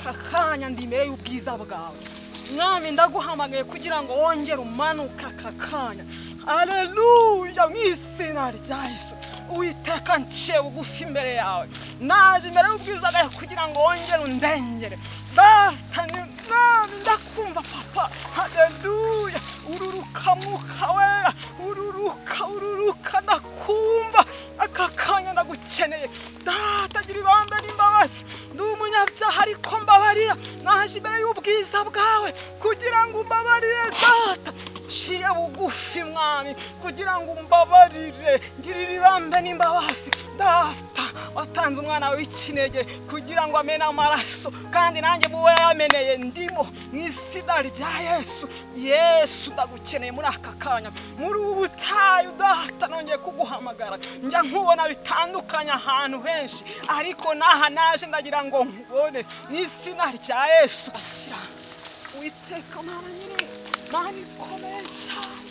Aka kanya ndi imbere y'ubwiza bwawe, Mwami. Ndaguhamagaye kugira ngo wongere umanuke aka kanya. Aleluya, mu izina rya Yesu. Uwiteka, nciye bugufi imbere yawe. Naje imbere y'ubwiza bwawe kugira ngo wongere undengere, Data. Ni Mwami, ndakumva, Papa. Haleluya. Ururuka, Mwuka Wera, ururuka, ururuka. Ndakumva aka kanya, ndagukeneye, Data. Gira ibambe n'imbabazi. Ndi umunyabyaha, ariko mbabarira. Naje imbere y'ubwiza bwawe kugira ngo umbabarire, Data. Nciye bugufi, Mwami, kugira ngo umbabarire. Ngirira ibambe n'imbabazi, Data. Watanze umwana wawe w'ikinege kugira ngo amene amaraso, kandi nanjye muwe yameneye ndimo. Mu izina rya Yesu, Yesu, ndagukeneye muri aka kanya, muri ubu butayu. Data, nongeye kuguhamagara. Njya nkubona bitandukanye ahantu henshi, ariko n'aha naje ndagira ngo nkubone mu izina rya Yesu. Kiranze, Uwiteka Mana nyine, Mana ikomeye cyane.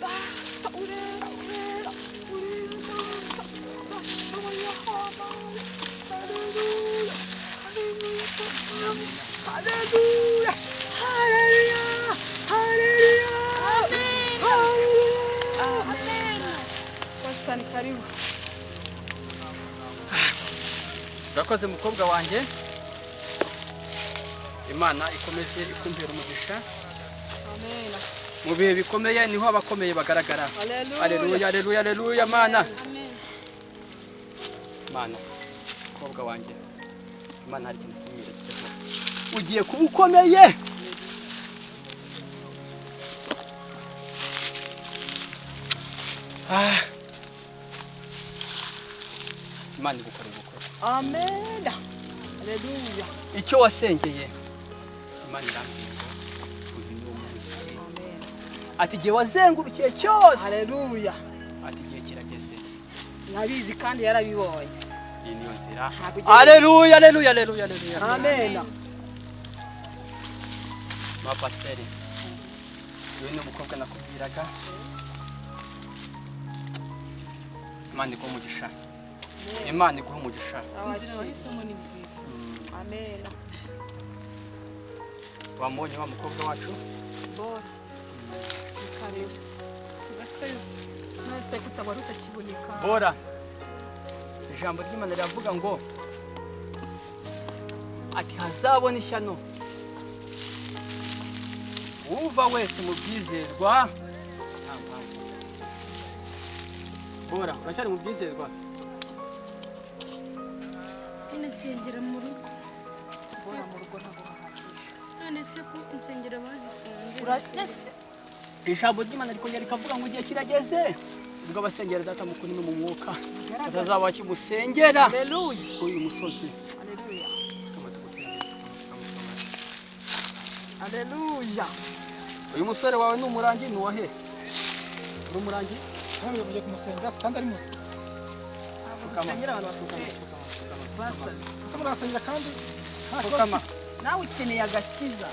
Data, urera, urera, urera. Data, urashoboye. Hamaye. Haleluya, haleluya, haleluya, haleluya, haleluya. Pastor, ni karibu. Urakoze, mukobwa wanjye. Imana ikomeze ikumpera umugisha. Amen. Mu bihe bikomeye niho abakomeye bagaragara. Haleluya. Aleluya, aleluya, aleluya. Mana. Amen. Mana, mukobwa wanjye, Imana hari ikintu kimwiretseho. Ugiye kuba ukomeye. Ah. Imana igukora ubukwe. Amen, haleluya. Icyo wasengeye, Imana irambwira ngo uyu ni wo munsi. Amen. Ati igihe wazengurukiye cyose, Haleluya. ati igihe kirageze. Ntabizi kandi yarabibonye. Iyi niyo nzira. Ntabwo ugiye- Aleluya, aleluya, aleluya, aleluya. Amen. Ma pasiteri, uyu ni umukobwa nakubwiraga. Imana iguhe umugisha, Imana iguhe umugisha. Inzira wahisemo ni nziza. Amen. Wamubonye wa mukobwa wacu? Bora, ni karibu. Murakoze. None kutabara utakiboneka? Bora, ijambo ry'Imana riravuga ngo ati hazabona ishyano uva wese mu byizerwa nta mpamvu. Bora, uracyari mu byizerwa? Nyine nsengera mu rugo. Bora, mu rugo ntabwo hahagije. None se ko insengero bazifunze? Uretse. Ijambo ry'Imana rikongera rikavuga ngo igihe kirageze ubwo abasengera Data mukuru no mu mwuka batazaba bakimusengera Haleluya. kuri uyu musozi. Haleluya. Tukaba tugusengera, tukaba. Haleluya. Uyu musore wawe ni umurangi, ni uwahe? Uri umurangi? Kandi ugiye kumusengera kandi ari muzima. Usengera abantu bafite basaze. Ese murasengera kandi nta kibazo? Pfukama. Nawe ukeneye agakiza,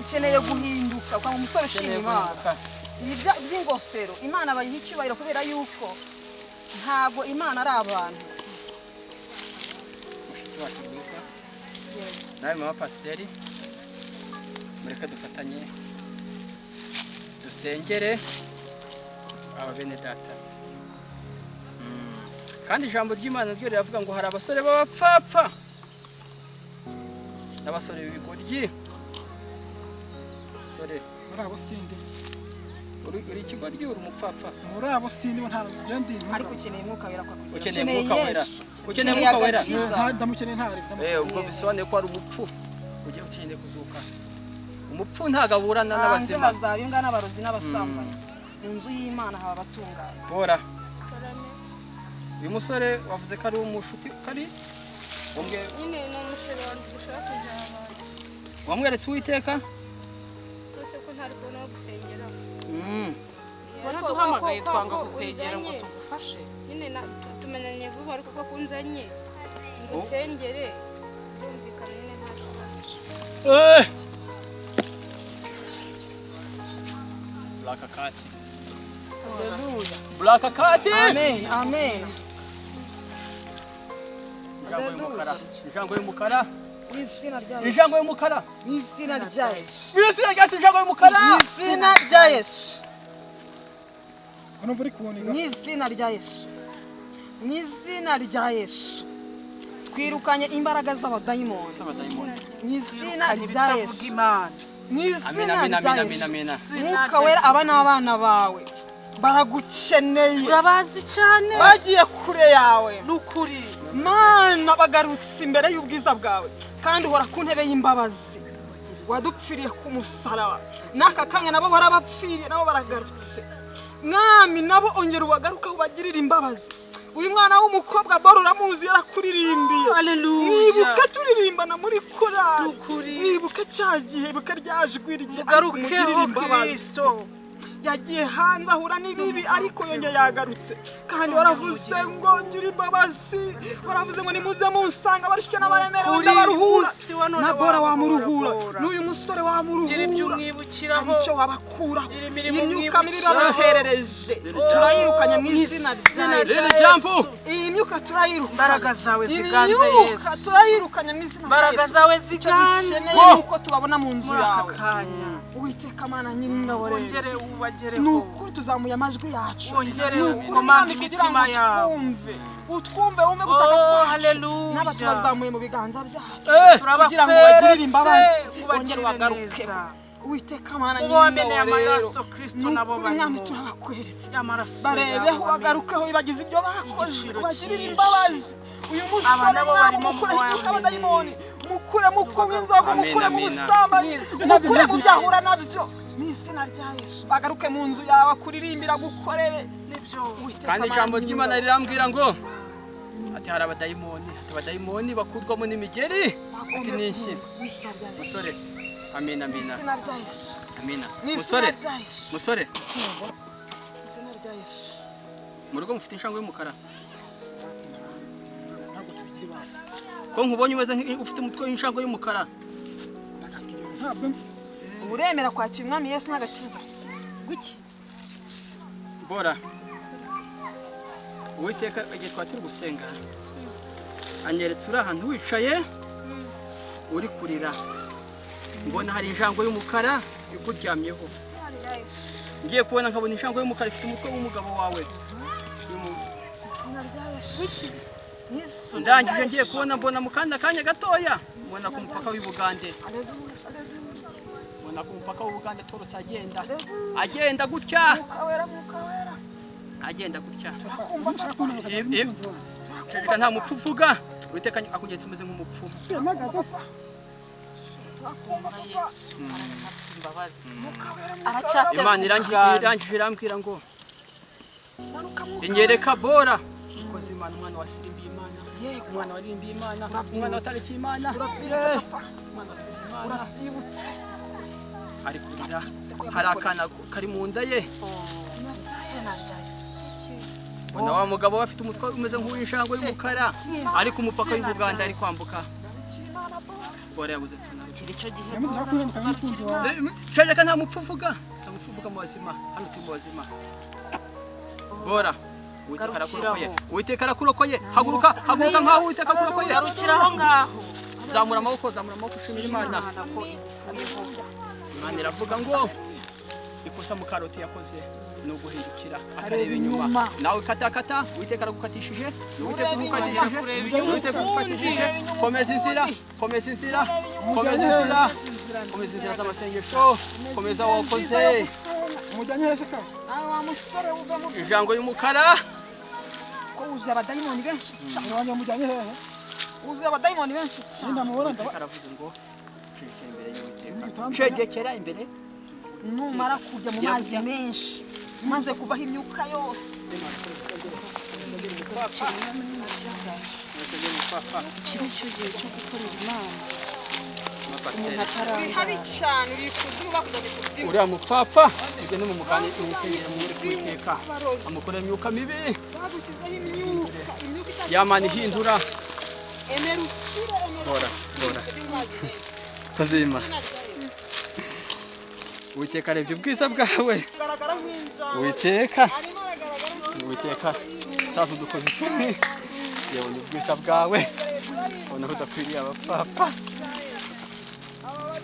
ukeneye guhinduka ukaba umusore ushima Ukeneye Imana. guhinduka. Ibi by'ingofero, Imana bayiha icyubahiro kubera yuko ntabwo Imana ari abantu. Mushiki wacu mwiza, nawe mama pasiteri, mureke dufatanye dusengere aba bene data. Kandi ijambo ry'Imana ryo riravuga ngo hari abasore b'abapfapfa n'abasore b'ibigoryi. Musore, Muri abo sindi. uri ikigoryi, uri umupfapfa. Muri abo sindi bo, nta ndi. Ariko ukeneye Umwuka Wera kwa Ukeneye Umwuka Wera. Yesu. Ukeneye Umwuka Wera. Agakiza. Ndamukeneye, ntari ndamukeneye. Ubwo bisobanuye ko ari umupfu ugiye, ukeneye kuzuka. Umupfu ntabwo aburana Hanze n'abazima. hazaba imbwa n'abarozi n'abasambanyi, mu nzu y'Imana haba abatunganye. Bora. Karame. Uyu musore wavuze ko ari umushuti, ko ari umwe? Nyine ni umushere wanjye dushaka kuzabana. Wamweretse Uwiteka? Rwose ko ntari kubona aho gusengera. Waraduhamagaye twanga kukwegera ngo tugufashe. Nyine tumenyanye vuba, ariko ko kunzanye ngo Oh. nsengere, birumvikana nyine nta kibazo. Black cat. Haleluya. Black cat. Amen, amen. Injangwe y'umukara. Injangwe y'umukara. Mu izina rya Yesu. Injangwe y'umukara. Mu izina rya Yesu. Mu izina rya Yesu, injangwe y'umukara. Mu izina rya Yesu. Ko numva uri kuboneka. Mu izina rya Yesu. Mu izina rya Yesu. Twirukanye imbaraga z'abadayimoni. Mu izina rya Yesu. Mu izina Amina, rya amina, Yesu. amina, amina. Mwuka wera, aba ni abana bawe. Baragukeneye. Urabazi cyane. Bagiye kure yawe. N'ukuri. Mana, bagarutse imbere y'ubwiza bwawe, kandi uhora ku ntebe y'imbabazi. Wadupfiriye ku musaraba, n'aka kanya nabo barabapfiriye, nabo baragarutse. Mwami, nabo ongera ubagarukaho, ubagirire imbabazi. Uyu mwana w'umukobwa Bora uramuzi, yarakuririmbiye. Haleluya. Mwibuke turirimbana muri korali. N'ukuri. Mwibuke cya gihe, ibuke rya jwi rye, ariko umugirire Mugarukeho imbabazi. Kristo. Yagiye hanze ahura n'ibibi, ariko yongeye yagarutse. Kandi waravuze ngo ngira imbabazi, waravuze ngo nimuze munsanga barushye n'abaremerewe Kuri ndabaruhura. munsi wa none Na Bora wamuhora, wamuruhura, Bora. n'uyu musore Gira ibyo wamuruhura, umwibukiraho. hari icyo wabakuraho. Gira imirimo Iyi myuka mibi umwibukiraho. babaterereje turayirukanye mu izina rya Yesu. Riri jambo. Iyi myuka turayirukanye. Imbaraga zawe Iyi ziganze, myuka Yesu. turayirukanye mu izina rya Imbaraga Yesu. zawe Icyo ziganze. dukeneye ni uko tubabona mu nzu Muri aka yawe. kanya. Uwiteka Mana nyir'ingabo rero, Wongere ubagereho. ni ukuri tuzamuye amajwi yacu. Wongere Ni ukuri ukomanga Mwami, kugira ngo imitima yawe. utwumve, utwumve, wumve gutaka Oh, kwacu. haleluya. N'aba tubazamuye mu biganza byacu Eh, kugira ngo bagirire imbabazi, Turabakweretse, bongere ubagirire bagaruke. neza. Uwiteka Mana Ubo wameneye nyir'ingabo rero, amaraso Kristo ni nabo ukuri Mwami barimo. turabakweretse. Amaraso Barebeho, yawe bagarukeho, bibagize ibyo bakoze, Igiciro ubagirire cyinshi. imbabazi. Uyu Aba musore nabo Mwami, barimo mukure mu imyuka wamenye. y'abadayimoni, mukure mu kunywa inzoga, Amen, mukure mu amen. busambanyi, Mwizina mukure mu rya byo ahura Yesu. nabyo. Mu izina rya Yesu, bagaruke mu nzu yawe, akuririmbira, agukorere. Nibyo. Uwiteka Kandi Mana ijambo ry'Imana nyir'ingabo. rirambwira ngo ati hari abadayimoni, ati abadayimoni bakurwamo n'imigeri, ati n'inshyi. Mu izina rya Yesu. Musore, amina, Mu amina, izina rya Yesu. amina. Mu izina Musore, rya Yesu. musore, Mu izina rya Yesu. mu rugo mufite injangwe y'umukara? Ntabwo tubigira iwacu. Ko nkubonye umeze nk'ufite umutwe w'injangwe y'umukara. Ndakasika ibintu ntabwo nzi. Uremera kwakira Umwami Yesu n'agakiza? Guki. Bora, Uwiteka igihe twari turi gusenga anyeretse uri ahantu wicaye uri kurira, mbona hari injangwe y'umukara ikuryamyeho. Izina rya Yesu. Ngiye kubona nkabona injangwe y'umukara ifite umutwe w'umugabo wawe. Izina rya Yesu. Mu izina Ndangije rya ngiye Yesu. kubona mbona mu kandi akanya gatoya mbona ku mupaka w'i Bugande, Haleluya, haleluya. mbona ku mupaka w'u Bugande atorotse agenda, Haleluya. agenda gutya, Mwuka wera, Mwuka wera. agenda gutya. Turakumva Ushaka papa. kuntu bakajya n'umukunzi wawe. Ceceka, nta mupfu uvuga. Uwiteka akugenza umeze nk'umupfu. Mpagaze. Turakumva papa. Imbabazi. Mwuka wera, Mwuka wera. Aracyateze Imana ibiganza. irangije irambwira ngo Manuka Mwuka inyereka Bora umukozi Imana, umwana wasirimbiye Imana, Yego. umwana waririmbiye Imana, Urabyibutse. umwana watarikiye Imana. Urabyibutse papa. Umwana watarikiye Imana. Urabyibutse. Ari kurira, ko hari yamukoreye. akana kari mu nda ye. Izina Izina rya Yesu. Mbona wa mugabo we afite umutwe umeze nk'uw'injangwe y'umukara, ari ku mupaka w'i Buganda ari kwambuka. Garukira Imana Bora. Bora yabuze epfo na ruguru. Kiri icyo gihe. Nyamara ushaka kuntu n'umukunzi wawe. Ceceka, nta mupfu uvuga, nta mupfu uvuga mu bazima, hano turi mu bazima. Bora, Uwiteka arakurokoye, Uwiteka arakurokoye. Haguruka, haguruka nkaho Uwiteka akurokoye. Garukira aho ngaho. Zamura amaboko, zamura amaboko ushimira Imana. Imana ko igukuyeho. Imana iravuga ngo ikosa mukaroti yakoze ni uguhindukira akareba inyuma. Nawe katakata, Uwiteka aragukatishije, ni Uwiteka ugukatishije, ni Uwiteka ugukatishije. Komeza inzira, komeza inzira, komeza inzira, komeza inzira z'amasengesho, komeza wakoze. Umujyanye heza ka. Nawe wa musore uva mu Ijambo y'umukara. ko wuzuye abadayimoni benshi cyane. Wanjye umujyanye hehe? Wuzuye abadayimoni benshi cyane. Ndamubona ndaba. Aravuze ngo cegekera imbere y'Uwiteka, cegekera imbere. Numara kujya mu mazi menshi, maze kuvaho imyuka yose. Iki ni cyo gihe cyo gukorera Imana. Umuntu Uri habi atarangara. cyane, uri ikuzimu, bakujyanye ikuzimu. Uriya mupfapfa tugende mu mugani imusengera muri Uwiteka amukorera imyuka mibi. Bagushyizeho imyuka, imyuka itari. Yamana ihindura. Emera ukire, emera. Bora, Bora. Ujye mu mazi menshi. Kazima. Izina rya Yesu. Uwiteka arebye ubwiza bwawe. Garagara nk'injangwe. Uwiteka, Arimo aragaragara nk'injangwe. Uwiteka utazi udukoze isoni, yabonye ubwiza bwawe. Ubona ko udakwiriye abapfapfa.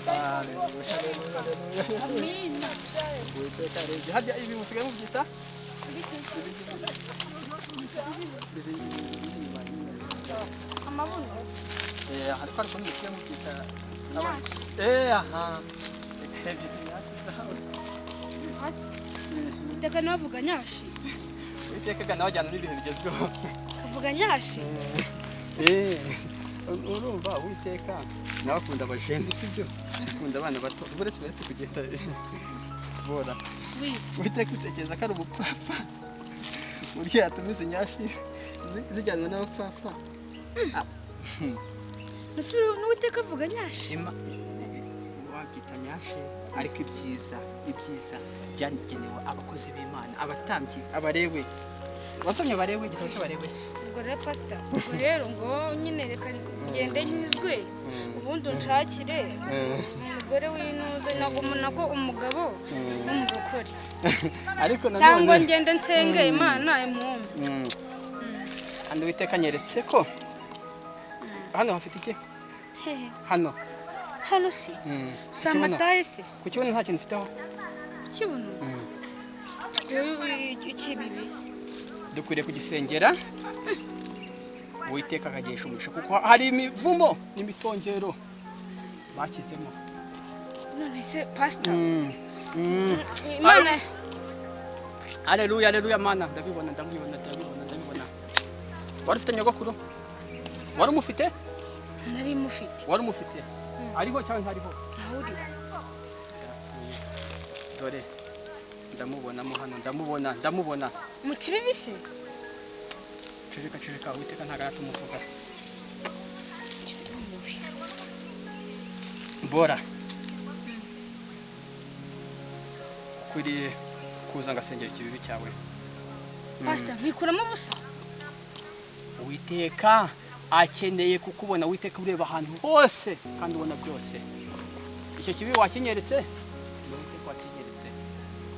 Haleluya, haleluya, haleluya. Amina. Uwiteka arebye. Harya ibi musigaye mubyita? Amabuno. Ariko ariko ntimusigaye mubyita. Nyashi. Aha. Byita nyashi zawe. Iteka nawe avuga nyashi. Uwiteka nawe ajyana n'ibihe bigezweho. Akavuga nyashi. Urumva Uwiteka nawe akunda abajene, sibyo? Akunda abana bato. Uretse uretse kugenda bora. Wi. Uwiteka utekereza ko ari umupfapfa, uburyo yatumiza inyashi zijyanwa n'abapfapfa. Nusubire n'Uwiteka avuga nyashi. Wabyita nyashi, ariko ibyiza ibyiza byagenewe abakozi b'Imana, abatambyi, abarewe. Wasomye Abarewe, igitabo cy'Abarewe? Ubwo rero pastor, ubwo rero ngo nyine reka ngende nkizwe, ubundi unshakire umugore w'inuze nagumana ko umugabo w'umurokore. Ariko Cyangwa nanone ngende nsenge Imana imwumve. Kandi Uwiteka anyeretse ko hano hafite iki? Hehe. Hano. Hano si. Si Ku kibuno. amataye se? Ku kibuno nta kintu ufiteho. Kibuno. Mfite ikibibi. Dukwiriye kugisengera, Uwiteka akagisha umugisha, kuko hari imivumo n'imitongero bashyizemo. None se pastor, Imana Aleluya, aleluya, Mana, ndabibona, ndabibona, ndabibona, ndabibona. Wari ufite nyogokuru? Wari umufite? Nari mufite. Wari umufite? Ariho cyangwa ntariho? Ntawe uriho. Yarapfuye. Dore ndamubonamo hano, ndamubona, ndamubona. Mu kibibi se? Ceceka, ceceka, Uwiteka ntabwo aratumuvuga. Ndumiwe. Bora, ukwiriye kuza ngasengera ikibibi cyawe. Pastor, nkikuramo ubusa? Uwiteka akeneye kukubona. Uwiteka ureba ahantu hose kandi ubona byose. Icyo kibi wakinyeretse, ni Uwiteka wakinyeretse.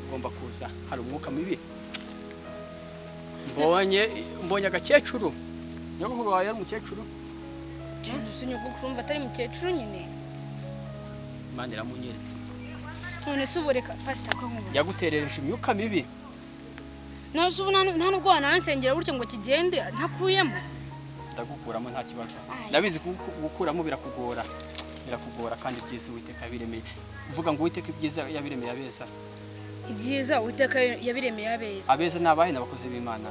Ugomba kuza, hari umwuka mibi mbonye. Mbonye agakecuru. Nyogokuru wawe yari umukecuru? Ntuzi, nyogokuru umva atari mukecuru nyine. Imana iramunyeretse. None se ubu reka pastor ko nkubaza. Yaguterereje imyuka mibi. None se ubu nta nubwo wanansengera gutyo ngo kigende ntakuyemo? Ndagukuramo, nta kibazo. Ay. Ndabizi, gukuramo birakugora, birakugora. Kandi ibyiza Uwiteka yabiremeye, uvuga ngo Uwiteka ibyiza yabiremeye abeza. Ibyiza Uwiteka yabiremeye abeza. Abeza ni abahe? Ni abakozi b'Imana.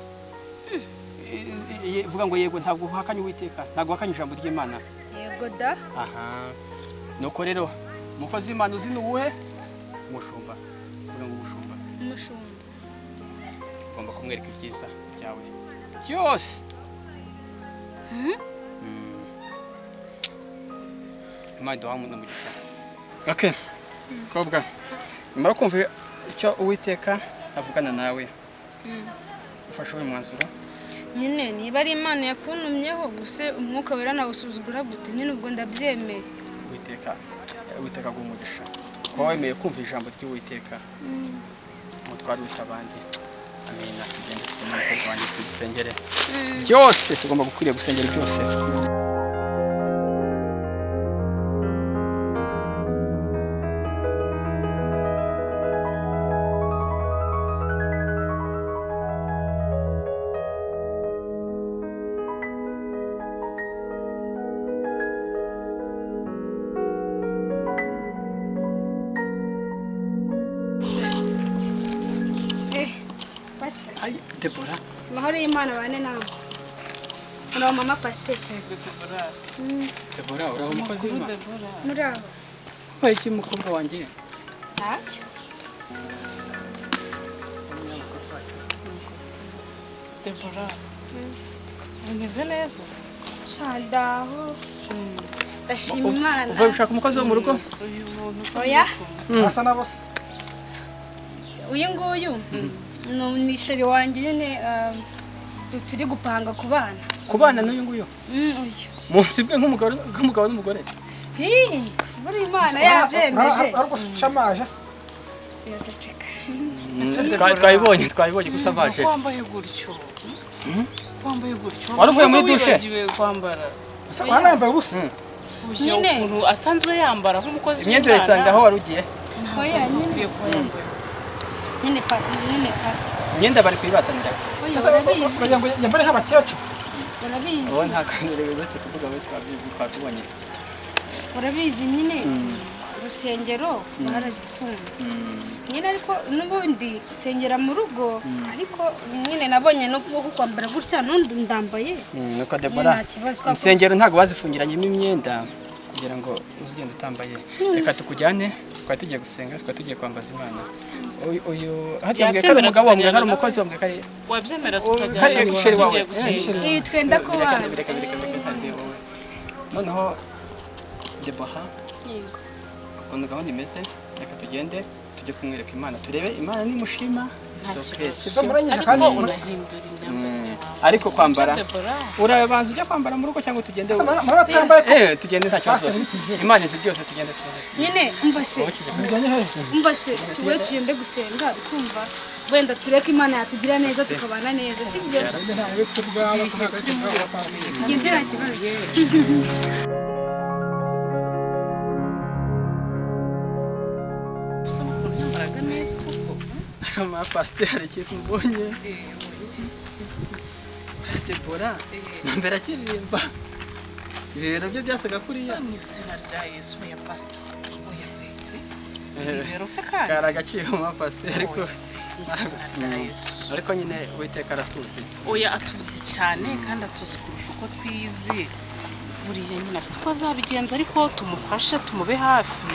Vuga ngo yego. Ntabwo uhakanye Uwiteka, ntabwo uhakanye ijambo ry'Imana. Yego da. Aha, nuko rero umukozi w'Imana uzi ni uwuhe? Umushumba. Vuga ngo umushumba. Umushumba. Ugomba kumwereka ibyiza byawe byose. Imana iduha umugisha. Okay, kobwa, nyuma yo kumva icyo Uwiteka avugana nawe, ufashe uyu mwanzuro. Nyine niba ari Imana yakuntumyeho gusa, Umwuka Wera nawusuzugura gute nyine? Ubwo ndabyemeye. Uwiteka, Uwiteka aguha umugisha kuba wemeye kumva ijambo ry'Uwiteka. Umutware uruta abandi. Amina. Tugende tugende, umukobwa wanjye, tubisengere byose. Tugomba gukwiriye gusengera byose. Pastor. Ay, Debora. Amahoro y'Imana bane namwe. Muraho mama pasiteri. Debora, uraho umukozi w'Imana? Muraho. Ubaye iki, mukobwa wanjye? Ntacyo. Debora, umeze neza? Shandaho, ndashima Imana. Uvuye gushaka umukozi wo mu rugo? Uyu muntu usa Oya. Asa na bose. Uyu nguyu ni chéri wanjye nyine, turi gupanga ku bana. Kubana n'uyu nguyu? Uyu. Munsi bwe nk'umugabo n'umugore? Hi, buri Imana yabyemeje. Ariko shamaje se? Yadaceka. Ese Debora, Twabibonye, twabibonye gusa baje. Ko wambaye gutyo? Ko wambaye gutyo? Wari uvuye muri douche? Wibagiwe kwambara. Ese urabona yambaye ubusa? Uyu Nyine. ukuntu asanzwe yambara nk'umukozi Imyenda urayisanga aho wari ugiye. Oya nyine. Akwiye kuba yambaye. Nyine pa nyine pastor. Imyenda bari kuyibazanira. Oya, Ese urabizi. bagira ngo yambare nk'abakecuru? Urabizi. Ubu nta kantu uretse kuvuga we twabibonye. Urabizi nyine, urusengero barazifunze nyine, ariko n'ubundi nsengera mu rugo, ariko nyine nabonye no kwambara gutya n'undi ndambaye. Nuko Nyine Debora, nta kibazo kwa insengero ntabwo bazifungiranyemo imyenda kugira ngo uze ugende utambaye. Reka tukujyane, twari tugiye gusenga, twari tugiye kwambaza Imana. Uyu hariya wambwiye ko ari Yabyemera umugabo, wambwiye ko ari tukajyana. umukozi, wambwiye ko ari Wabyemera kariya tukajyana chéri wawe. tugiye gusenga? Iyi twenda kubana. Bireka, bireka, bireka, ntabwo wowe. Noneho Debora, Yego. ukuntu gahunda imeze, reka tugende tujye kumwereka Imana, turebe Imana nimushima. Nta It's okay. kibazo. Izo muranyina Ariko kandi unahindura imyambarire yawe. Ariko kwambara, Sibyo, Debora? urabanza ujya kwambara mu rugo cyangwa tugende? Ese murabona atambaye ko? Tugende, nta kibazo. Pastor, n'iki? Imana izi byose, tugende tusohoke. Nyine umva se. Wowe kijya. Mujyanye hehe? Umva se, tuwe tugende gusenga, twumva wenda tureke Imana yatugira neza tukabana neza, sibyo? Ntabwo ku bwawe, ku bwawe, pastor. Tugende, nta kibazo. Usa n'ukuntu yambaraga neza koko. Ma pasiteri, hari ikintu mbonye. Ubonye iki? Debora na mbere akiririmba, ibibero bye byasaga kuriya. Mu izina rya Yesu! Oya pastor, oya we. Ibibero se kandi? Kari agaciro, ma pasiteri, ariko Mu izina rya Yesu! Ariko nyine Uwiteka aratuzi. Oya, atuzi cyane kandi atuzi kurusha uko twizi. Buriya nyine afite uko azabigenza, ariko tumufashe, tumube hafi.